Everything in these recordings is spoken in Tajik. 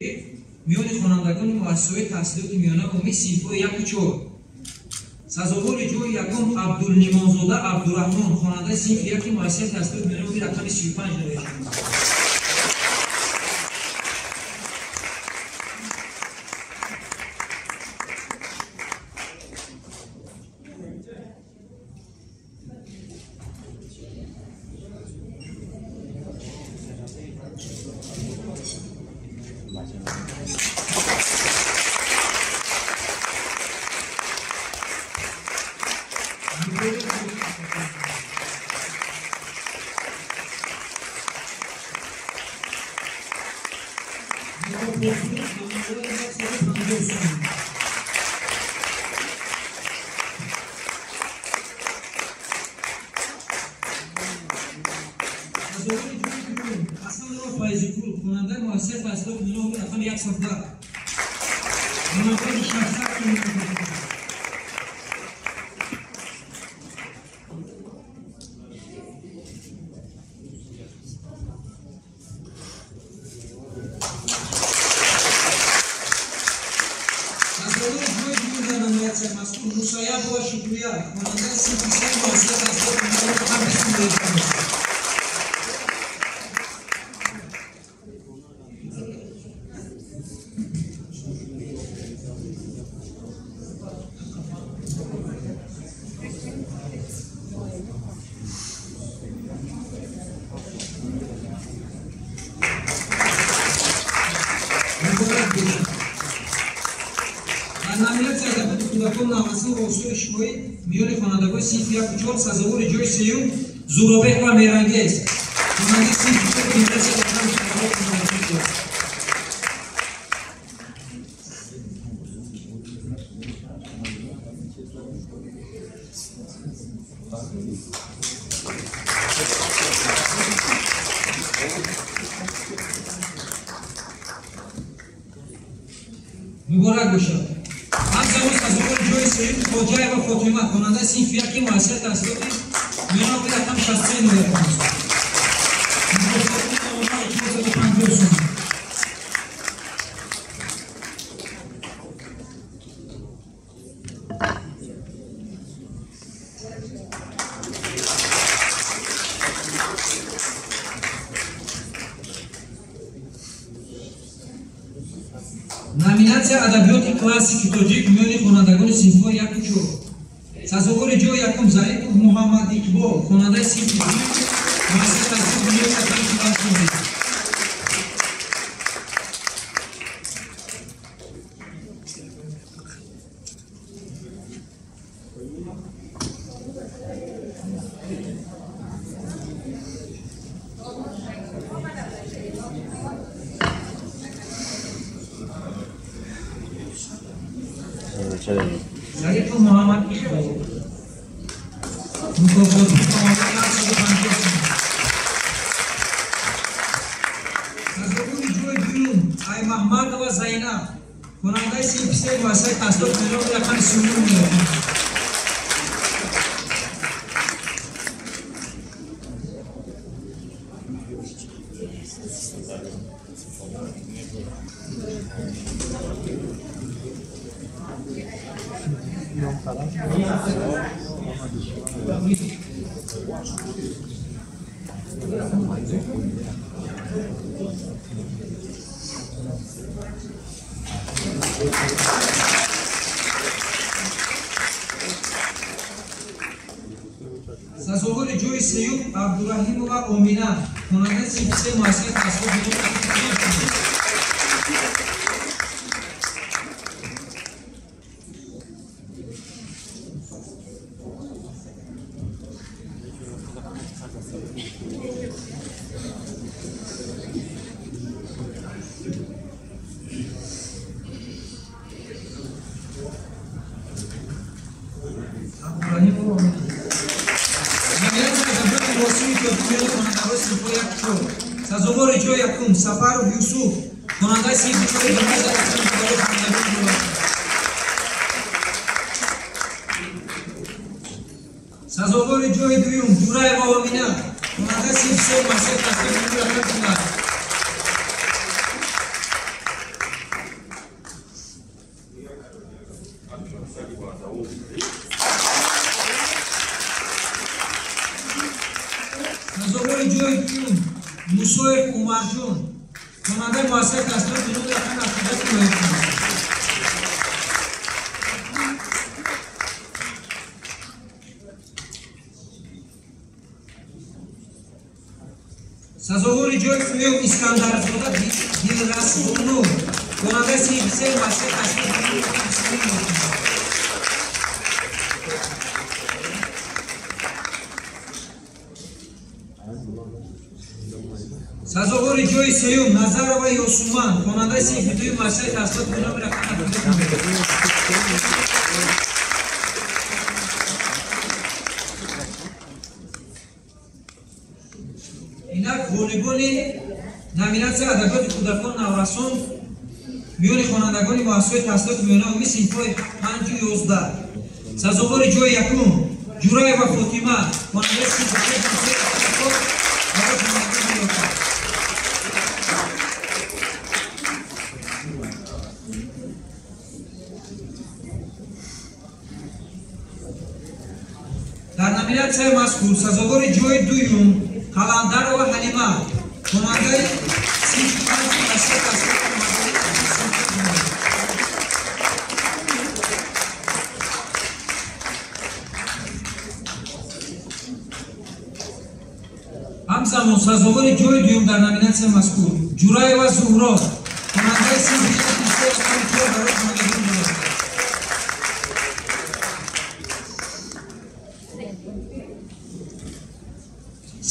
Миёни хонандагони муассисаҳои таҳсилоти миёна умумӣ синфҳои 1 4. Сазовори ҷои якум Абдулнимонзода Абдураҳмон, хонандаи синфи 1 муассисаи таҳсилоти миёна умумӣ рақами 35 ноил шуд. Хонандаи муассисаи таҳсилоти миёна умумӣ рақами 110. Мунофиқи 600 сомонӣ. Сазовори ҷои дуюм дар номинатсияи мазкур Мусаябова Шукрия, хонандаи синфи 3 муассисаи таҳсилоти миёна рақами 20. Номинатсияи адабиёти кӯдакон наврасон ва осори шифоҳӣ миёни хонандагони синфи 1 4 сазовори ҷои сеюм Зуробек ва Меҳрангез, хонандаи синфи 4 гимназия рақами 4. Муборак бошад. Ҳамзамон сазовори ҷои сеюм Хоҷаева Фотима, хонандаи синфи 1 муассисаи таҳсилоти миёна умумӣ рақами 63 ноил шуд. Мукофоти 450 сомонӣ. Номинатсия адабиёти классики тоҷик миёни хонандагони синфҳои 1 4. Сазовори ҷои якум Зарипов Муҳаммад Иқбол, хонандаи синфи 2 муассисаи таҳсилоти миёна рақами 48. Зарипов Муҳаммад Иқбол, мукофоти 150 сомонӣ. Сазовори ҷои дуюм Аймаҳмадова Зайнаб, хонандаи синфи 3 муассисаи таҳсилоти миёна рақами 39. Сазовори ҷои сеюм Абдураҳимова Омина, хонандаи синфи 3 муассисаи таҳсилоти миёна. Абдураҳимова Омина. Сазовори ҷои якум Сафаров Юсуф, хонандаи синфи 4 гимназия рақами 4. Сазовори ҷои дуюм Ҷураева Омина, хонандаи синфи 3 муассисаи таҳсилоти миёна рақами 4. Мусоев Умарҷон, хонандаи муассисаи таҳсилоти миёнаи рақами 71 ноҳияи. Сазовори ҷои сеюм Искандарзода Дилрасбону, хонандаи синфи се муассисаи таҳсилоти миёнаи рақами 23. Сазовори ҷои сеюм Назарова Ёсуман, хонандаи синфи дуюм муассисаи таҳсилоти миёнаи рақами 71. Инак ғолибони номинатсияи адабиёти кӯдакон наврасон миёни хонандагони муассисаҳои таҳсилоти миёнаи умумӣ синфҳои 5 11. Сазовори ҷои якум Ҷураева Фотима, хонандаи синфи се муассисаи барои хонандагони миёна. Дар номинатсияи мазкур сазовори ҷои дуюм Қаландарова Ҳалима, хонандаи синфи панҷи муассисаи таҳсилоти миёнаи. Ҳамзамон сазовори ҷои дуюм дар номинатсияи мазкур Ҷураева Зуҳро, хонандаи синфи се рақами 4 барои хонандагони миёна.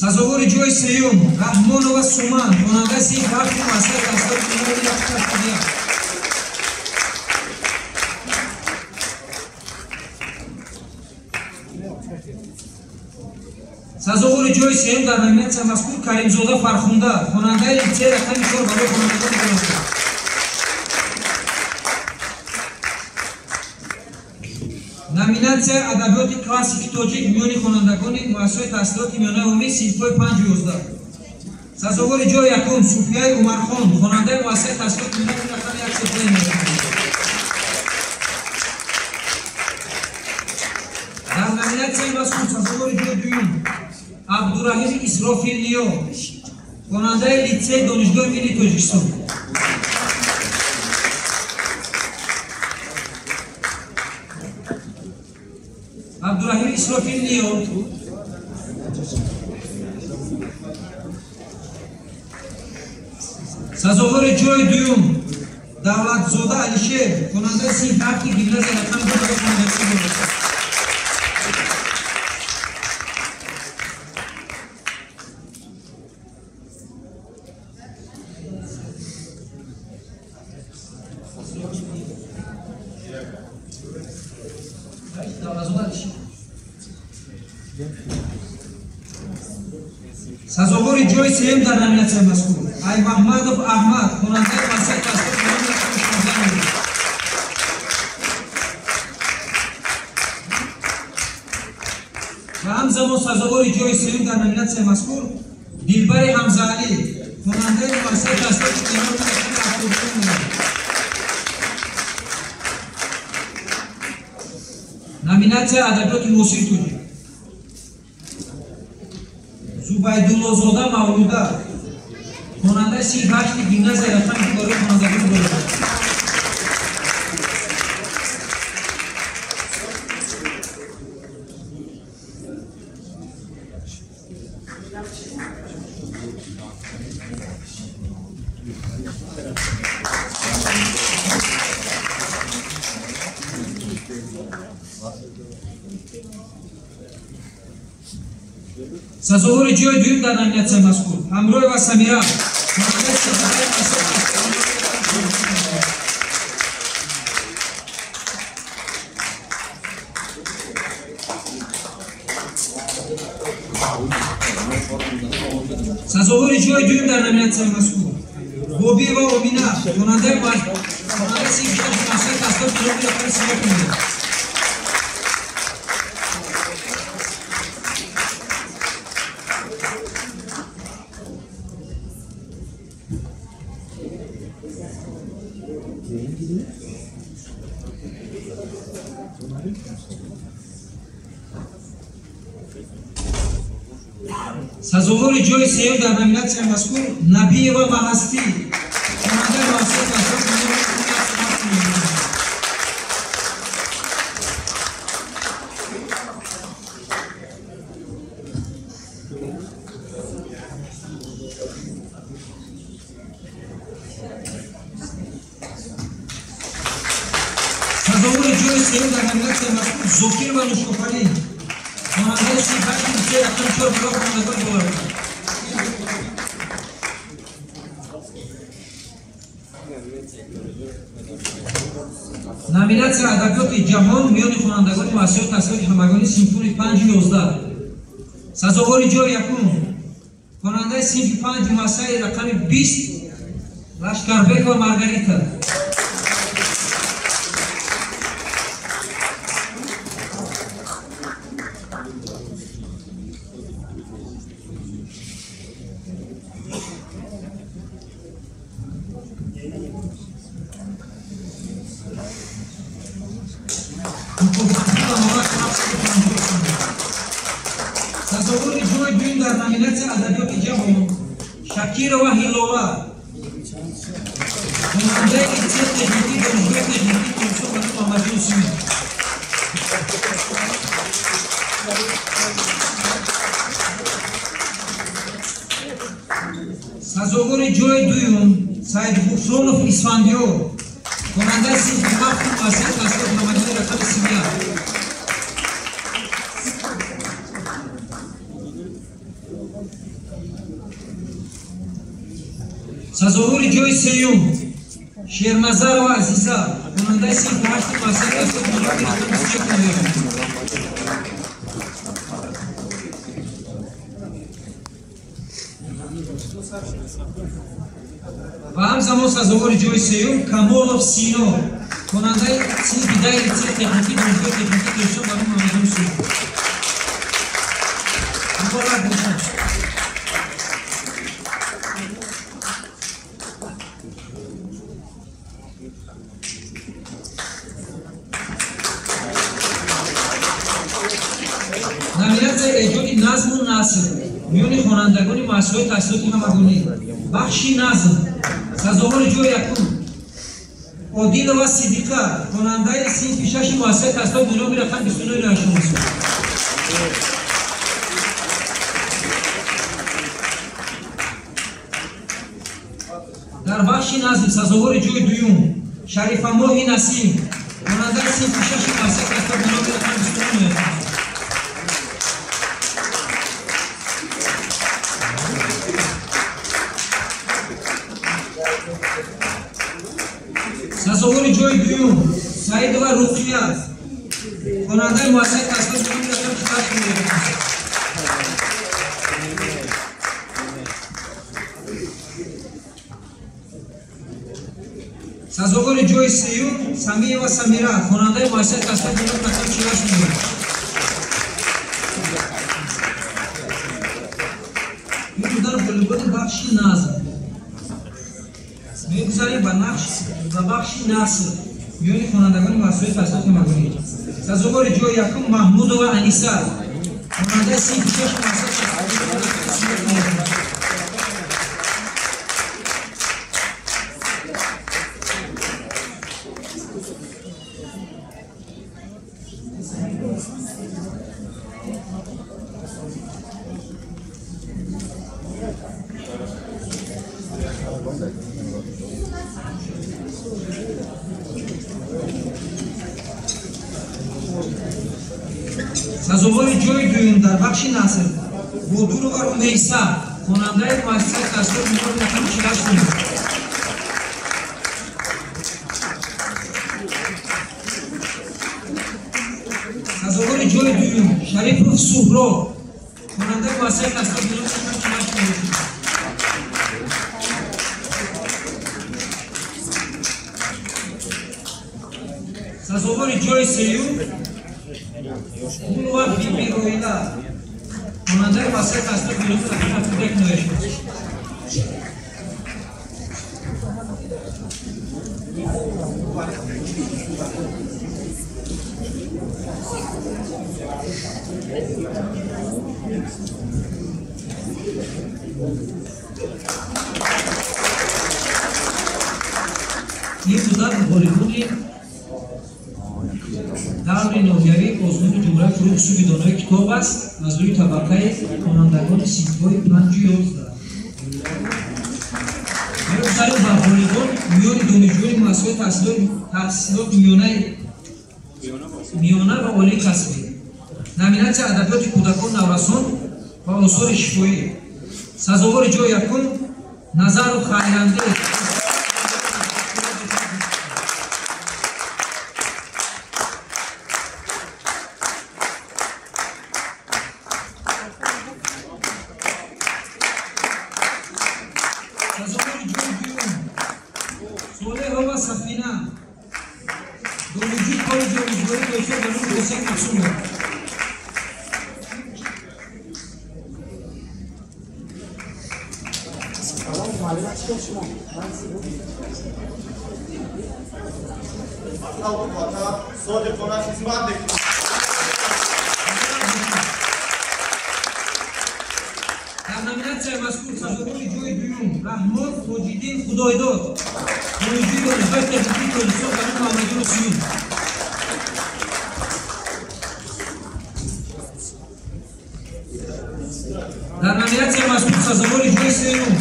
Сазовори ҷои сеюм Раҳмонова Суман, хонандаи синфи ҳафти муассисаи таҳсилоти миёнаи рақами 81. Сазовори ҷои сеюм дар номинатсияи мазкур Каримзода Фархунда, хонандаи литсей рақами 4 барои хонандагони миёна. Номинатсияи адабиёти классики тоҷик миёни хонандагони муассисаҳои таҳсилоти миёнаи умумӣ синфҳои 5 11. Сазовори ҷои якум Суфияи Умархон, хонандаи муассисаи таҳсилоти миёнаи рақами 103. Дар номинатсияи мазкур сазовори ҷои дуюм Абдураҳим Исрофилниё, хонандаи литсеи Донишгоҳи миллии Тоҷикистон. Абдураҳим Исрофилниё. Сазовори ҷои дуюм Давлатзода Алишер, хонандаи синфи ҳафти гимназия рақами 2 барои хонандагони миёна. Сазовори ҷои сеюм дар номинатсияи мазкур Аймаҳмадов Аҳмад, хонандаи муассисаи таҳсилоти миёнаи рақами 16. Ва ҳамзамон сазовори ҷои сеюм дар номинатсияи мазкур Дилбари Ҳамзаалӣ, хонандаи муассисаи таҳсилоти миёнаи рақами 72. Номинатсияи адабиёти муосири тоҷик Зубайдуллозода Мавлуда, хонандаи синфи ҳашти гимназияи рақами 2 барои хонандагони болоқувват. Сазовори ҷои дуюм дар номинатсияи мазкур Ҳамроева Самира, хонандаи синфи Сазовори ҷои дуюм дар номинатсияи мазкур Бобиева Омина, хонандаи синфи шаши муассисаи таҳсилоти миёнаи рақами 31. Сазовори ҷои сеюм дар номинатсияи мазкур Набиева Маҳастӣ, хонандаи муассисаи таҳсилоти миёнаи умумии. Сазовори ҷои сеюм дар номинатсияи мазкур Зокирова Нушофарин, хонандаи синфи ҳашти литсеи рақами 4 барои хонандагони болаёқат. Номинатсия адабиёти ҷаҳон миёни хонандагони муассисаҳои таҳсилоти ҳамагонӣ синфуни 5-11. Сазовори ҷои якум хонандаи синфи 5 муассисаи рақами 20 Лашкарбекова Маргарита. Сазовори ҷои дуюм дар номинатсия адабиёти ҷаҳон Шакирова Ҳилова, хонандаи литсеи техникии Донишгоҳи техникии Тоҷикистон ба номи Муҳаммадҷон Усмонов. Сазовори ҷои дуюм Саидғуфронов Исфандиёр, хонандаи синфи ҳафтум муассисаи таҳсилоти ҳамагонии рақами 31. Сазовори ҷои сеюм Шерназарова Азиза, хонандаи синфи ҳаштум муассисаи таҳсилоти ҳамагонии рақами 31. Ва ҳамзамон сазовори ҷои сеюм Камолов Сино, хонандаи синфи 10 литсеи техникии Донишгоҳи техникии Тоҷикистон ба номи Муҳаммадҷон Усмонов. Муборак бошад. Номинатсияи эҷоди назму наср миёни хонандагони муассисаҳои таҳсилоти ҳамагонӣ бахши назм сазовори ҷои якум Одилова Сидиқа, хонандаи синфи шаши муассисаи таҳсилоти миёнаи рақами 29 ноҳияшумост. Дар бахши назм сазовори ҷои дуюм Шарифамоҳи Насим, хонандаи синфи шаши муассисаи таҳсилоти миёнаи рақами 29 ноҳияшумост. Сазовори ҷои дуюм Саидова Руқия, хонандаи муассисаи таҳсилоти миёнаи рақами 48. Сазовори ҷои сеюм Самиева Самира, хонандаи муассисаи таҳсилоти миёнаи рақами 48. Ин буданд ғолибони бахши назм. Мегузарем ба бахши наср миёни хонандагони муассисаҳои таҳсилоти ҳамагонӣ. Сазовори ҷои якум Маҳмудова Аниса, хонандаи синфи шаши муассисаи таҳсилоти ҳамагонӣ. Сазовори ҷои дуюм дар бахши наср Бодурова Румейса, хонандаи муассисаи таҳсилоти миёнаи рақами 48. Сазовори ҷои дуюм Шарипов Суҳроб, хонандаи муассисаи таҳсилоти миёнаи рақами 48. Сазовори ҷои сеюм Гулова Бибироила, хонандаи муассисаи таҳсилоти миёнаи рақами 71 ноҳияшумост. Ин буданд ғолибони даври ноҳиявии озмуни ҷумҳурияи Фурӯғи Суфи донои китоб аст аз рӯи табақаи хонандагони синфҳои 5-11. Мегузарем ба ғолибон миёни донишҷӯёни муассисаҳои таҳсилоти миёна ва олии касбӣ. Номинатсия адабиёти кӯдакон, наврасон ва осори шифоӣ. Сазовори ҷои якум Назаров Хайрандез. Сазовори ҷои дуюм Солеҳова Сафина, донишҷӯи коллеҷи омӯзгории Тоҷикистон ба номи Ҳусайн Мақсумов. Содиқона хизмат мекунад. Дар номинатсияи мазкур сазовори ҷои дуюм Раҳмон Тоҷиддин Худойдод, донишҷӯи Донишгоҳи техникии Тоҷикистон ба номи Муҳаммадҷон Сиюм. Дар номинатсияи мазкур сазовори ҷои сеюм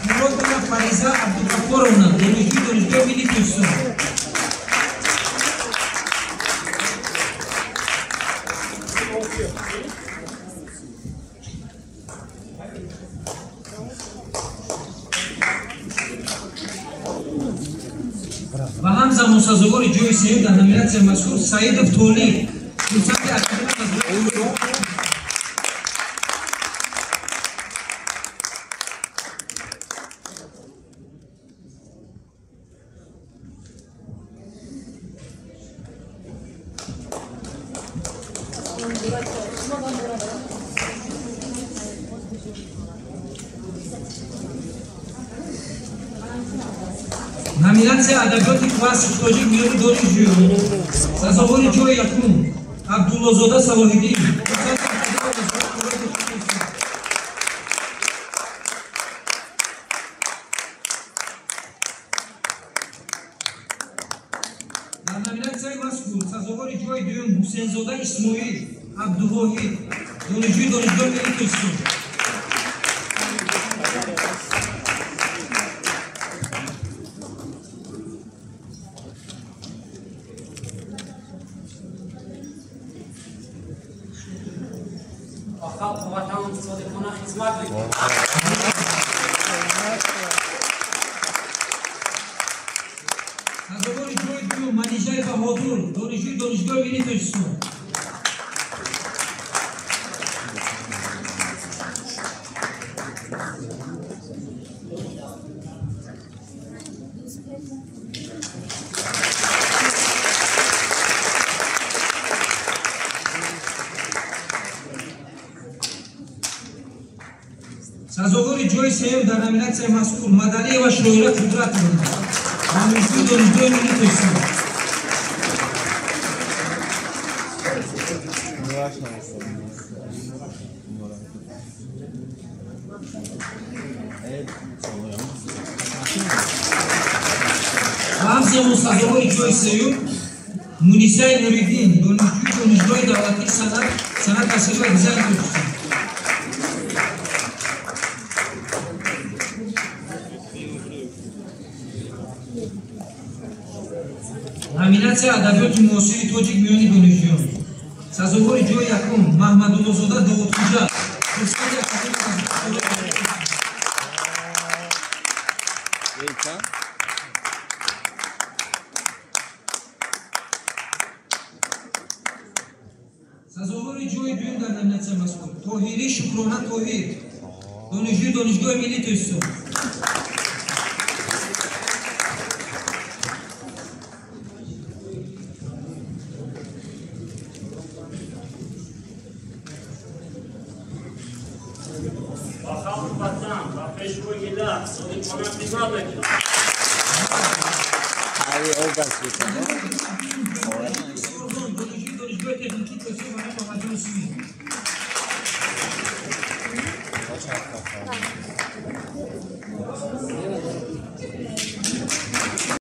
Муродова Фариза Абдуғаффоровна, донишҷӯи Донишгоҳи миллии Тоҷикистон. Ва ҳамзамон сазовори ҷои сеюм дар номинатсияи мазкур Саидов Толиб, курсанти академияи. Номинатсия адабиёти классик тоҷик миёни донишҷӯён. Сазовори ҷои якум Абдуллозода Салоҳиддин. Дар номинатсияи мазкур сазовори ҷои дуюм Ҳусейнзода Исмоил Абдувоҳид, донишҷӯи Донишгоҳи миллии Тоҷикистон. Халқу ватан содиқона хизмат мекунад. Сазовори ҷои дуюм Манижаи Баҳодур, донишҷӯи Донишгоҳи миллии Тоҷикистон. Сазовори ҷои сеюм дар номинатсияи мазкур Мадалиева Шоира Қудратовна, донишҷӯи Донишгоҳи миллии Тоҷикистон. Ва ҳамзамон сазовори ҷои сеюм Мунисаи Нуриддин, донишҷӯи Донишгоҳи давлатии санъат, тасвир ва дизайни Тоҷикистон. Номинатсия адабиёти муосири тоҷик миёни донишҷӯён. Сазовори ҷои якум Маҳмадуллозода Довудхӯҷа, курсанти академияи. Сазовори ҷои дуюм дар номинатсияи мазкур Тоҳирӣ Шукрона Тоҳир, донишҷӯи Донишгоҳи миллии Тоҷикистон. Ба халқу ватан, ба пешвои миллат содиқона хизмат мекунад. Донишҷӯи Донишгоҳи техникии Тоҷикистон ба номи Муҳаммадҷон Сиюм. Ватан.